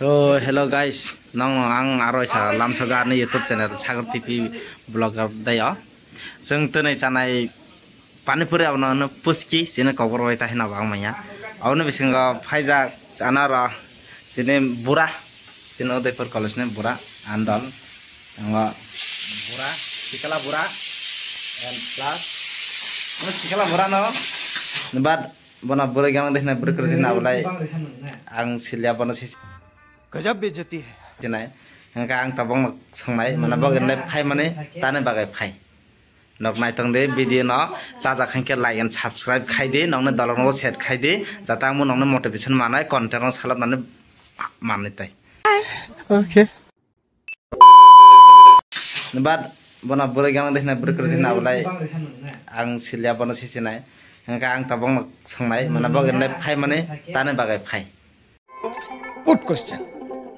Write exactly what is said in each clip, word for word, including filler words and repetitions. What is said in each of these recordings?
So, hello guys, nong ang aro isa lamsoga ani YouTube channel Sagar T V vlogger dayo. Chwng twnwi chanai pani puri abono hwno puski, chini kokborok bai ta hino bang manya. Abono bisingo phaijak anaro chini bura, chini Udaipur college ni bura andol. Tango bura, sikala bura, and plus, ano sikala bura no, but bono bwrwi gang de hwnwi bwrwi kwrwi de hwnwi abolai ang silya bono si Gajab bejati hai. Sinai. Hwnkhe ang tabok no songnai, mane bok enle phai mani tani bagai phai. Nok naitong de video no chajak khankhe like and subscribe khai di, nokni dolok no share khai di, jata ang bo nokni motivation manai content no salap nani manai tai. Okay. But bono bwrwi gang de hwnwi bwrwi kwrwi de hwnwi abolai ang silya bono sisinai. Hwnkhe ang tabok no songnai, mane bok enle phai mani tani bagai phai. Good question.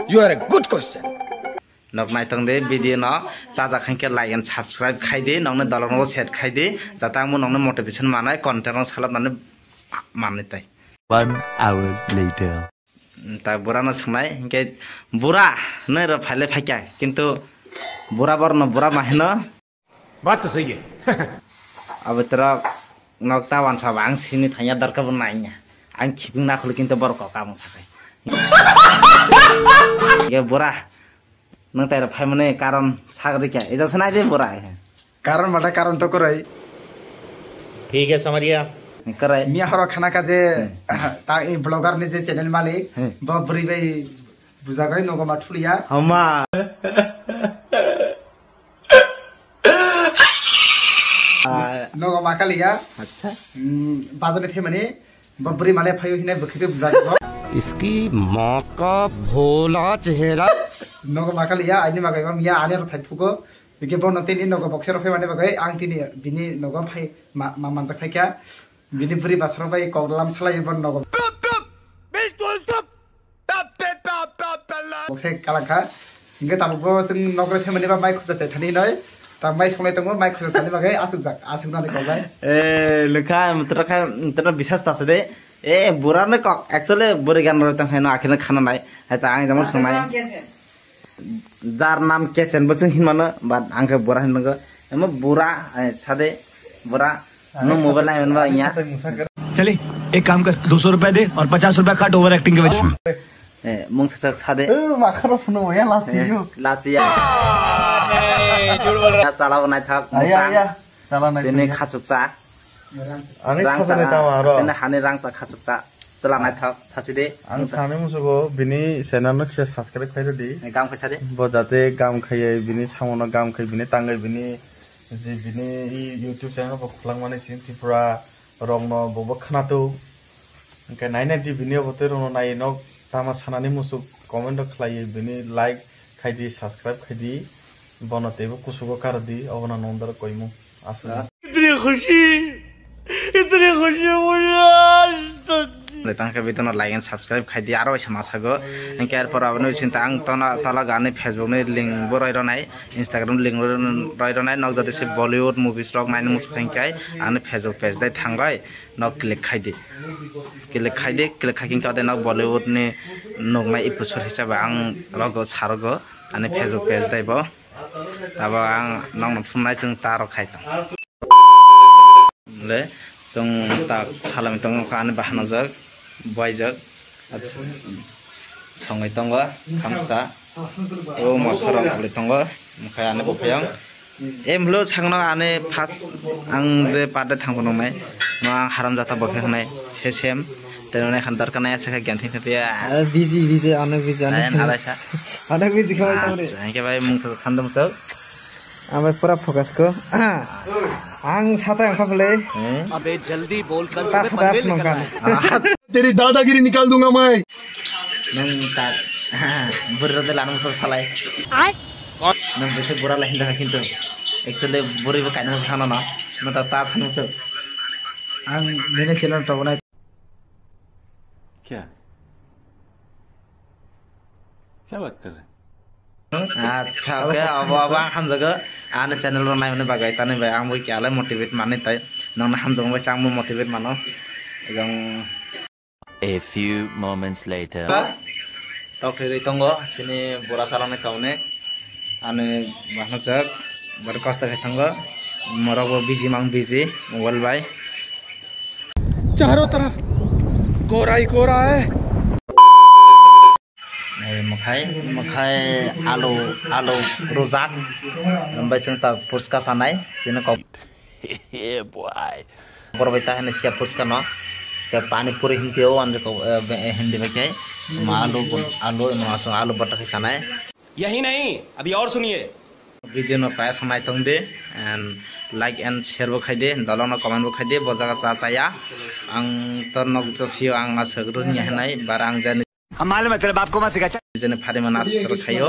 You are a good question. Nok naitong de video no chajak khankhe like and subscribe khai di, nokni dolok no share khai di, jata ang bo nokni motivation manai content no salap nani manai tai. One hour later. Ta bura no songnai, hinkhe bura nai ro phaile phaikya, kintu bura bor no bura ma hino. Baat to sahi hai. Abo toro nok ta wansa ba ang sini thanya darkar bo nai ya. Ang khibing na khulu kintu bor kok amo sakai. Ge bura. Nang tai ro phai mane karon sagri kya. Eja sanai de bura. Karon bata karon to korai. ठीक है समरिया। Korai. Miya horo khana ka je ta i vlogger ni je channel malik. Hmm. Bo buri bai bujagai nogo ma thuliya. Hama. Ah. Nogo ma kaliya. Acha. Hmm, bazar ni family. Ba bwrwi male phaio hinai bwkhwi tei bwjak bo. Iski maa ka bhola chehra. Nogo ma kaliya, ani magai bam ya, ani rok thai phugo. Bike bono tini nogo bokse rok phai mani bagai, ang tini bini nogo phai ma, ma manjak phai kha. Bini bwrwi basaro bai kok lam salai bo nogo. Tup, tup, bilkul tup. Tap, tap, tap, tap, tap, la. Bokse kalang kha. Hingke tabuk bo chwng nokre family ba mai khujak sai thani noi. Ta mai songnai tongo, mai khujak thani bagai aswk jak, aswk nani kok bai. Eh, lekha, mitra kha, mitra bisas ta se de. Eh, bura ne kok, actually, buri gan roi tong hai no akhir khana nai. Hai ta ang jamon songnai. Jar nam kesen bo chwng hinmano, but ang khe bura hinmano. Emo bura, eh, sade, bura, no mobile nai manba ya. चले, एक काम कर, दो सौ रुपए दे और पचास रुपए काट ओवर एक्टिंग के वजह से। Eh, mung sasak sade. Eh, makharo phunu ya last Eh, you. Last ya. Ya chala bo naithok. Aya, aya. Chala nai Sini thok ya. Khachukcha. Ani Rang khachuk nai chakha, tama aro. Sini hani rang chakha chukcha. Chala naithok, sachi de. Ang sani musugo bini channel no kisa subscribe khai di. Eh, gam khaisa de. Bo jate gam khaiye bini samono gam khai bini tangai bini je bini i YouTube channel bo khulangmani sin Tripura rokno bobo khwnato. Hwnkhe nai nai di bini obo tei rokno nai no tama sanani musuk comment rok khlaiwi bini like khai di, subscribe khai di, bono teibo kusugo kar di, obono nondar koimu aswk. Itni khushi, itni khushi mujhe aaj tak nahi. Tangkhe bini like and subscribe khai di, aro waisa ma sago. Hwnkhe erpor aboni bisingo ang tona tola gani Facebook ni link bo roi rwnai, Instagram link roi rwnai, nok jodi se Bollywood movies rok naini musuk hwnkhe ani Facebook page dai thangbai. No click khai di. Click khai di, click khai khe ode no Bollywood ni nuknai episode hisabe ang rogo sarogo ani Facebook page dai bo. Abo ang nokno phunai chwng ta rok khai tong. Le chwng ta salami tongo ani bahanajak, buaijak. Songwi tongo khamsa. O moso rok bwlwi tongo. Omokhai ani buphayang. Em bwlwi sakno ani first ang je birthday thangbo nungnai. No ang haram jata bo khe hnai. Se sem. Tei noni khan dorkar nai aswk khe gen thik thik ya. Ah, busy, busy, onek busy, onek Ayan busy. Alaisa. Onek busy khe bai tongri. Acha, hingke bai mung sandom sok. Ang bai pura focus ko. Ang sata ang khaplei. Eh? अबे जल्दी बोल, कल Ta सुबह sata पनवेल asmang निकलना kan. है। Ah, तेरी दादागिरी निकाल दूंगा मैं। Nung tak, bwrwi rok de lana muchung salai. Ai. Nung bwswk bura lai hinjakha kintu. Actually bwrwi bo kainwi muchung hano no. Nung ta ta sani muchung. Ang nini channel tobonai. क्या? क्या बात कर रहे हैं? Acha, okay, abo, abo ang hamjago. Ani channel rok naimani bagwi tani bai ang bo kya lai motivate mani tai. Nokno hamjago bai chang bo motivate mano. Jong A few moments later. Tok thwi tongo, chini bura salani kaune. Ani bahno chak, bari kosto khe tongo. Morok bo busy mang busy, mobile bai. Charo taraf gora hi gora hai. Ei, mwkhai, mwkhai alu, alu rujak. Bai chwng tak puska sanai, chini kok. Yeah, boy. Borok bai ta hwnwi siya puska no. Te pani puri hindi o, ande ko, eh, be-, eh, hindi bai khe. Ma alu, alu, ma alu bata khe sanai. Yahi nahi, abhi aur suniye. Video no paya sanai tong de, and like and share bo khai de, dolo no comment bo khai de, bo jaga cha chaya. Ang tor nok to sio ang ma sagru ni hanai, bar ang jani हम मालूम है तेरे बाप को मत सिखा। Jene phari mana aswk khaio.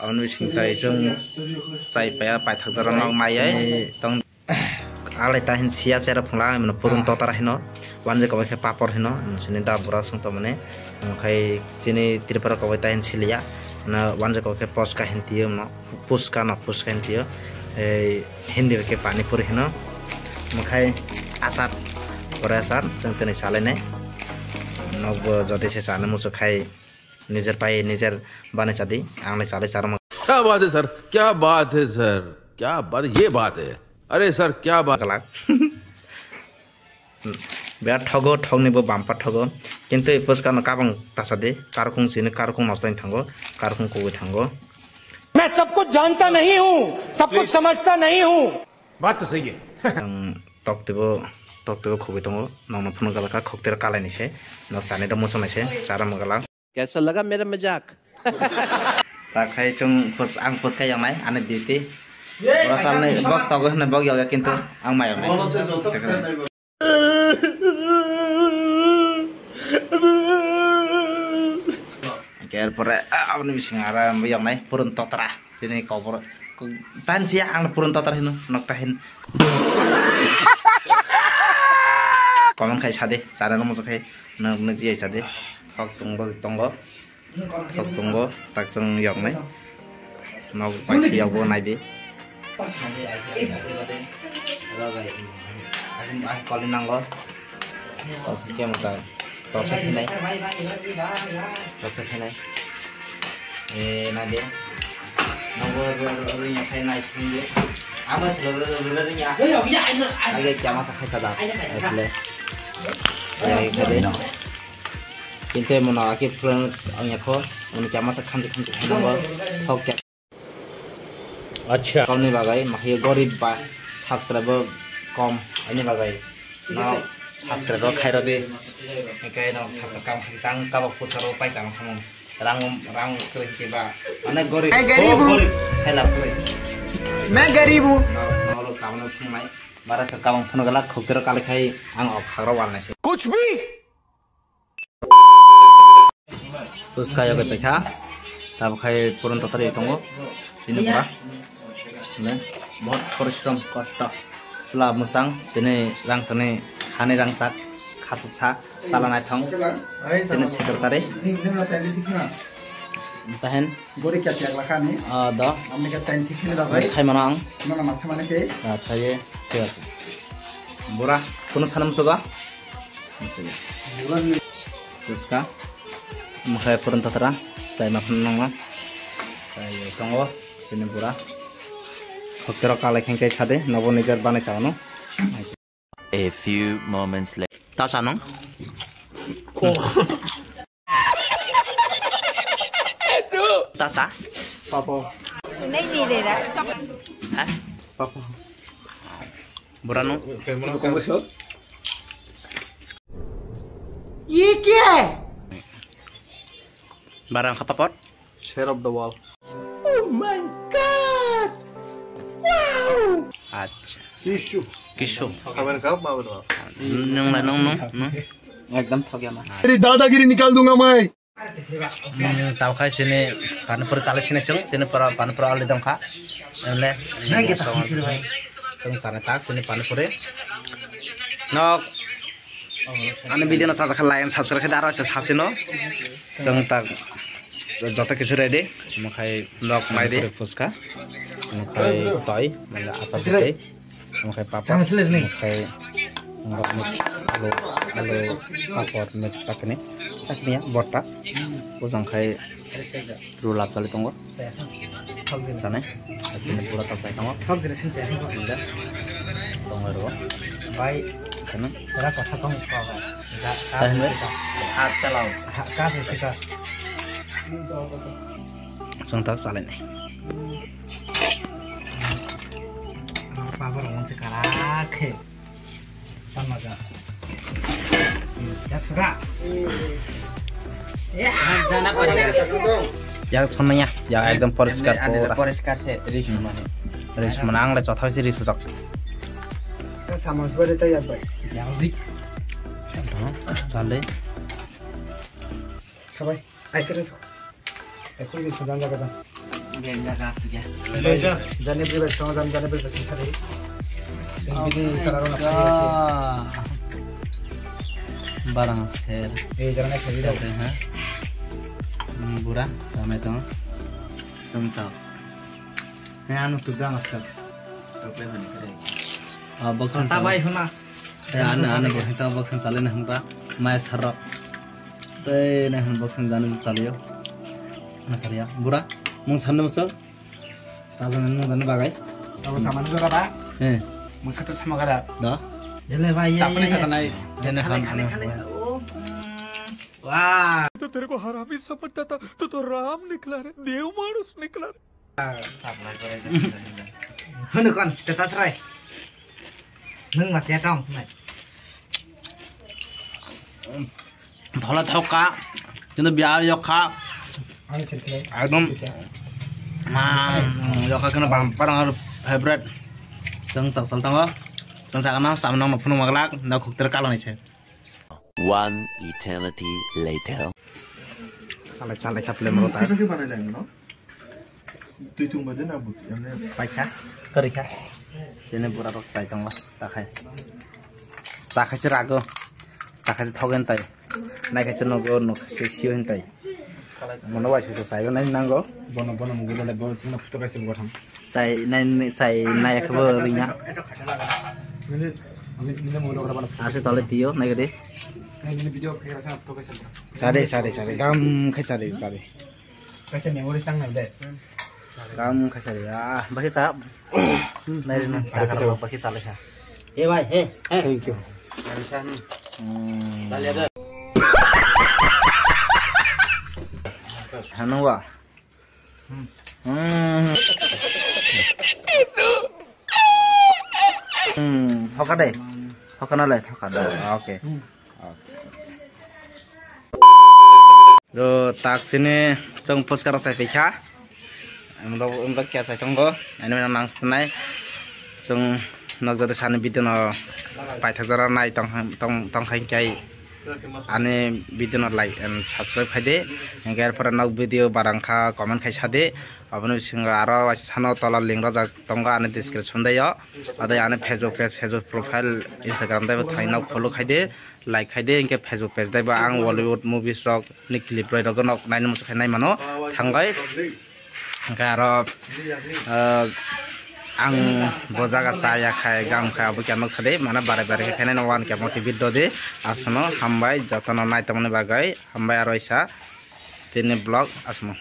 Aboni bising tai chwng chai paya paithak jora nok nai ai tong. Alai ta hin siya chera phungla mano purun totara hino. Wanje kabo khe papor hino. Chini da bura song to mane. Khai chini Tripura kabo ta hin siliya. Na wanje kabo khe poska hin tiyo no. Puska no puska hin tiyo. Ei, Hindi bai khe pani puri hino. Mwkhai asat, pore asat, chwng tini salai nai. Nokbo jodi se chana muchuk khai, nijer pai, nijer bani chadi, ang le salai charo. क्या बात है सर, क्या बात है सर, क्या बात, ये बात है। अरे सर, क्या बात। Galak. Biya thogo, thogni bo bumper thogo. Kintu i puska no kabang tasa de, karkung chini, karkung nosto thango, karkung kugui thango. मैं सब कुछ जानता नहीं हूँ, सब कुछ समझता नहीं हूँ। बात तो सही है। Ang tok tebo, tok tebo khogwi tongo. Nokno phunuk galaka, khokte kalai ni se. No sani do muchung nai se, chara mo gala. कैसा लगा मेरा मजाक? Ta khai chwng pus-, ang puska yoknai, ani duty. Bura salni bok togo hwnwi bok yokya, kintu ang ma yoknai. Hingke er pore, ah, aboni bising aro ang yoknai purun totra. Chini kobor, ko-, tan siya ang purun totra hino, nok ta hin. Comment khai sade, channel mo khai, nok, nok jiyai sade. Hok tongo, tongo. Tok tongo, tak chwng yoknai. Nok bai yokbo naidi. Ai koli nango. Tok kemo ta. Tok sa khinai. Tok sa khinai. Eh, naidi. Nokbo ro, ro, ro, ro, nya khai nai singye. Abo se ro, ro, ro, ro, ro, nya. Age kiama sa khaisa da. Ekle. Eh, kade. Kintu mono ake phuran ang yakho, mono kya masa khamti khamti khainango, thok kya. Acha. Kauni bagai, mahi gorib ba, subscriber kom, ani bagai. No, subscriber khairo di. Ekai no, subscriber kam khaisang, kabo pusaro paisa khamung. Rang, rang kre ke ba. Ane gorib. Main garib hu. Gorib. Sai lab kre. Main garib hu. No, no, lo sabano sunai. Bara sa kabang phunu gala, khokdero kali khai, ang ok khagro wal nai se. Kuch bhi. Puska yogo twi kha, tabuk khai purun totari tongo, chini bura. Ne, bahut porishrom, kosto. Chwla mwchang, chini rangchakni hani rangchak, khasuksa, chala naithong, chini secretary. Tahen. Gori kya tiyak lakha ni? Ah, do. Amni ka time thik khini da bai. Khai mano ang. Mana masa mana se? Ah, khai ye. Thik ase. Bura, kono sanam to ba? Bura ni. Puska. Makhai purun tatra. Chai ma phun nang ma. Chai tongo. Chini bura. Khokterok kalai khengkai sade. Nobo nijar banai chao no. A few moments later. Tasa nung? Tasa? Papo. सुनाई नहीं दे रहा है। Ha? Papo. Bura nung? ये क्या है? Barang ka papot? Share of the world. Oh my God! Wow! Acha. Kishu. Kishu. Haber kap ma bolo. Nung lai nung nung nung. Ekdam thok ya ma. तेरी दादागिरी निकाल दूंगा मैं। Hmm, tau khai sini panipuri chali sini chung, sini pura panipuri already dong kha. Ele. Chung sana tak sini panipuri. Nok. Ani video no sajak khe like and subscribe khe aro se sasino. Chwng tak joto kisu ready. Mokhai nok mai di. Puri puska. Mokhai toi, mane acha se toi. Mokhai papa. Mokhai alu, alu, papor, mix chakni. Chakniya botta. Bojong khai rula tali tongo. Sanai. Asini pura ta sai tongo. Tongo ro. Bai. Sana. Tara kotha tong ko. Tahme. Hat chalao. Ka se ka. Song tak salai nai. Pabor on se kara khe. Tama ja. Ya suka. Ya. Jana pare. Ya sonaya. Ya ekdom poriskar pura. Poriskar se ri sumani. Ri sumani ang le chothai se ri sujak. Samos bare ta ya bai. Ya dik. Chale. Khabai. Ai kere so. Ekoi jin sajan jaga da. Bel jaga suja. Leja. Jani beri besong jan jani beri besong tadi. Sing bidi sararo na. Barang ser. Eh jarang ekoi da. Ha. Bura, tama tong. Sengtak. He anu tu da masak. Boxing tabai huna. Te ane ane bo hita boxing chale na hwnba mai sarok. Te na hwn boxing jani chaliyo. Na chaliya. Bura mung sanno muso. Sajang nang jani bagai. Abo saman jora ba? He. Musa to sama gara. Da. Dele bhai. Sapni satanai. Dene khan. Wah. तो तेरे को हरामी समझता था, तू तो राम निकला रे, देव मानुस निकला रे। Hunu kon status rai. Nung mas ya tong. Bhalo thok ka. Kintu biya yok kha. Ekdom. Ma yok kha kena bam parang favorite. Tang tak sal tang. Tang sa kana sam nang phunu maglak na khukter kalani se. One eternity later. Salai salai khaple mo ta. Twi thung ba de na but, ene. Paikha, karikha. Sini pura rok sai tongla, takhai. Takhai se rago. Takhai se thogen tai. Nai khai se nogo, nok se sio hen tai. Mono bai se sai nai nango. Bono, bono mugi le bo sino photo kaise bo tham. Sai nai, sai nai khabo ringa. Nini, nini, nini mo dog rabana. Ase tole tiyo, nai gede. Nini video khe rasa photo kaise. Sare, sare, sare. Gam khai sare, sare. Kaisa memories tang nang de. Kam khaisa ya, baki cha. Nai rin cha kha baki cha lekha. He bhai, he, he. Thank you. Hmm. Hanu wa. Hmm. Hmm. Hoka de. Hoka na le, hoka de. Okay. Do tak sini chong puskar sai pekha. Emro emro kya sai tongo. Ani mana nang sinai. Chong nok jodi sani video no paithak jora nai tong tong tong khai kai. Ani video no like and subscribe khai de. Engke er pore nok video barang kha comment khai sa de. Aboni bisingo aro waisa sano tola link rojak tongo ani description de yo. Adai ani Facebook page, Facebook profile, Instagram de bo thai nok follow khai de. Like khai de, hinkhe Facebook page dai ba ang Bollywood movies rok ni clip roi rok no naina muchuk khai nai mano thangbai. Hinkhe aro, ah, ang bo jaga cha ya khai gam khai abo khe nok sade mane bare bare khe khainai no one khe motivate do de. Aswkno hambai jotono nai tongmani bagwi hambai aro isa tini vlog aswkno.